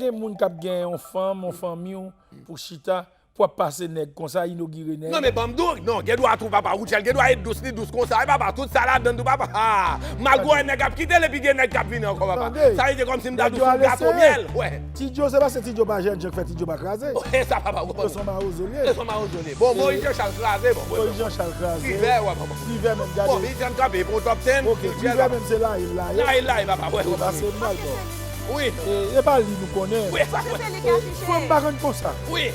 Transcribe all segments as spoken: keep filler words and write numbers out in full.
gen moun k ap gen yon fanm, yon fanmi w pou chita, pou ap pase nèg konsa, inogire nèg. Non, men ban m di w, non, gen dwa tou, papa. Rutshelle gen dwa e dous, li dous konsa, wi, papa. Tout sa ladan l tou, papa. Ha! Malgre nèg ap kite l, epi gen nèg k ap vini ankò, papa. Sa vle di kòmsi m ta dous yon gato myèl. Wè. Ti Djo, se paske Ti Djo pa jèn, jan k fè Ti Djo pa kraze. E sa, papa, ou konprann. Ti Djo se yon mawozo li ye. Se yon mawozo li ye. Bon, Moïse Jean Charles kraze, bon, Moïse Jean Charles kraze. Divè, wè, papa. Divè menm, gade. Bon, Divè kanpe, bon, top ten. Ok, Divè menm se la, il la ye. La, il la ye, papa, wè, wè. Pase mal, bon. Wi. E, e pa li nou konnen. Wi, sa, wè. Fanm pa konn konsa. Wi.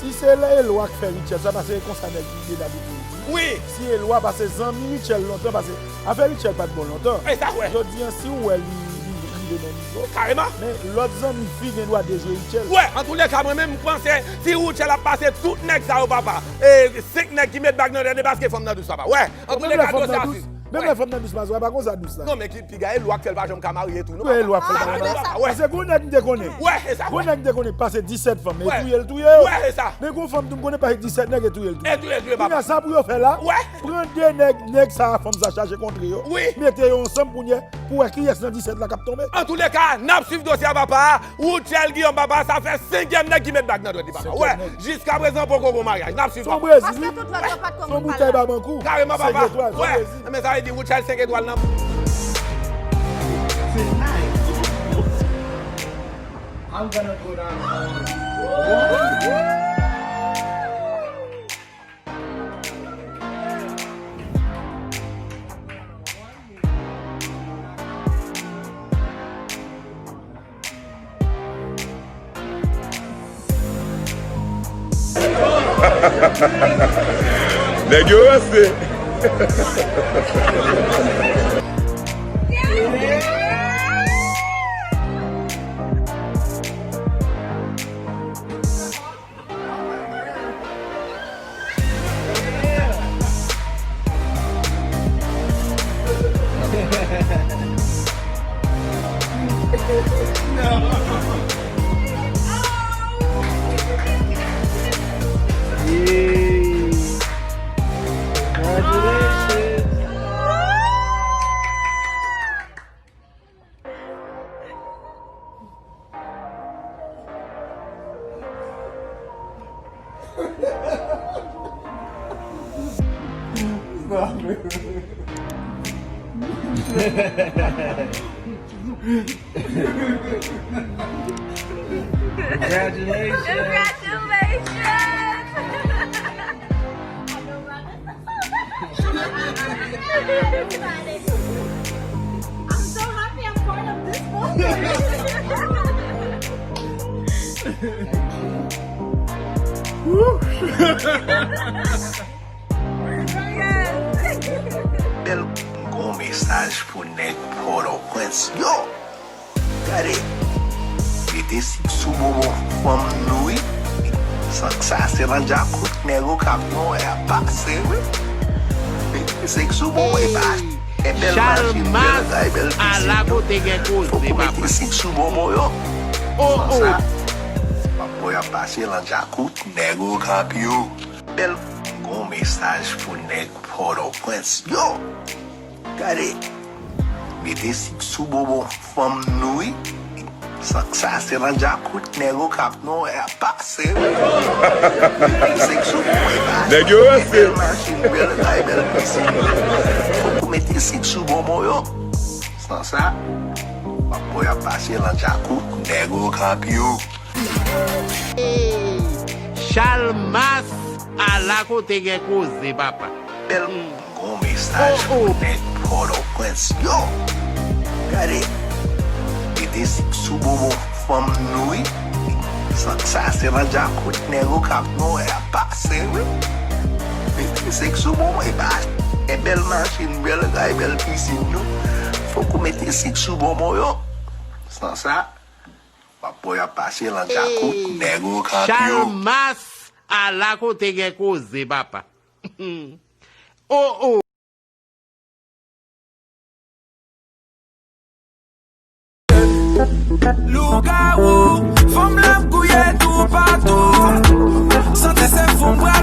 Si se Eloi k fè Rutshelle sa, paske e konsa nèg li de dabou pou li di. Wi. Si Eloi, paske zanmi Rutshelle lontan, paske afè Rutshelle pa t bon lontan. E sa, wè. Jodi an, si w wè li, li rive nan nivo. Kareman. Men lòt zanmi fi gen dwa dejwe Rutshelle. Wè, antouleka, mwen menm, m panse, si Rutshelle ap pase tout nèg sa yo, papa, e senk nèg ki met bag nan tèt li, paske fanm nan dous, papa. Wè, antouleka, dosye a swiv. Menm lè fanm nan dous, Mazora, pa konsa dous la. Non, men ki piga, Eloi k fè l pa janm ka marye tou, non, papa. Eloi k fè l pa janm ka marye. Wè. Paske gon nèg m te konnen. Wè, e sa, wè. Gon nèg m te konnen pase disèt fanm, e touye l touye yo. Wè, e sa. Men gon fanm tou m konnen pase disèt nèg e touye l touye. E touye l touye, papa. Kounye a sa pou yo fè la? Wè. Pran de nèg, nèg sa a fanm sa chache kontre yo. Wi. Mete yo ansanm pou n wè, pou wè kiyès nan disèt la k ap tonbe. Antouleka, n ap swiv dosye a, papa. Rutshelle Guillaume, papa, sa fè senkyèm nèg ki met bag nan dwèt li, papa. Wè, jiskaprezan poko gon maryaj. N ap swiv, papa. Paske tout lòt yo pa t konn moun pale. Son boutèy Babankou. Kareman, papa. Wè. Men sa vle di Rutshelle senk etwal nan. I'm gonna go down. Nèg yo ranse. Congratulations! Congratulations! I'm so happy I'm part of this movement. Bèl, m gon mesaj pou nèg Pòtoprens yo. Gade, mete sik sou bonbon fanm nou wi. San sa se nan djakout nèg Okap nou wè ap pase wi. Mete sik sou bonbon e pa e bèl machin, bèl kay, bèl pisin yo. Fòk ou mete sik sou bonbon yo. San sa, m ap wè ap pase nan djakout nèg Okap yo. Bèl, m gon mesaj pou nèg Pòtoprens yo. Gade, mete sik sou bonbon fanm nou wi. San sa se nan djakout nèg Okap nou wè ap pase wi. Mete sik sou bonbon e pa nèg yo ranse. Bèl machin, bèl kay, bèl pisin. Fòk ou mete sik sou bonbon yo. San sa, m ap wè ap pase nan djakout nèg Okap yo. Chalmas, ala kote gen koze papa. Bèl, m gon mesaj pou nèg Pòtoprens yo. Gade, mete sik sou bonbon fanm nou wi. San sa se nan djakout nèg Okap nou wè ap pase wi. Mete sik sou bonbon e pa e bèl machin, bèl kay, bèl pisin nou. Fòk ou mete sik sou bonbon yo. San sa, m ap wè ap pase nan djakout nèg Okap yo. Chalmas, ala kote gen koze papa. Oh oh. Lougawou, fanm la ap gouye toupatou. Santi se fanm bra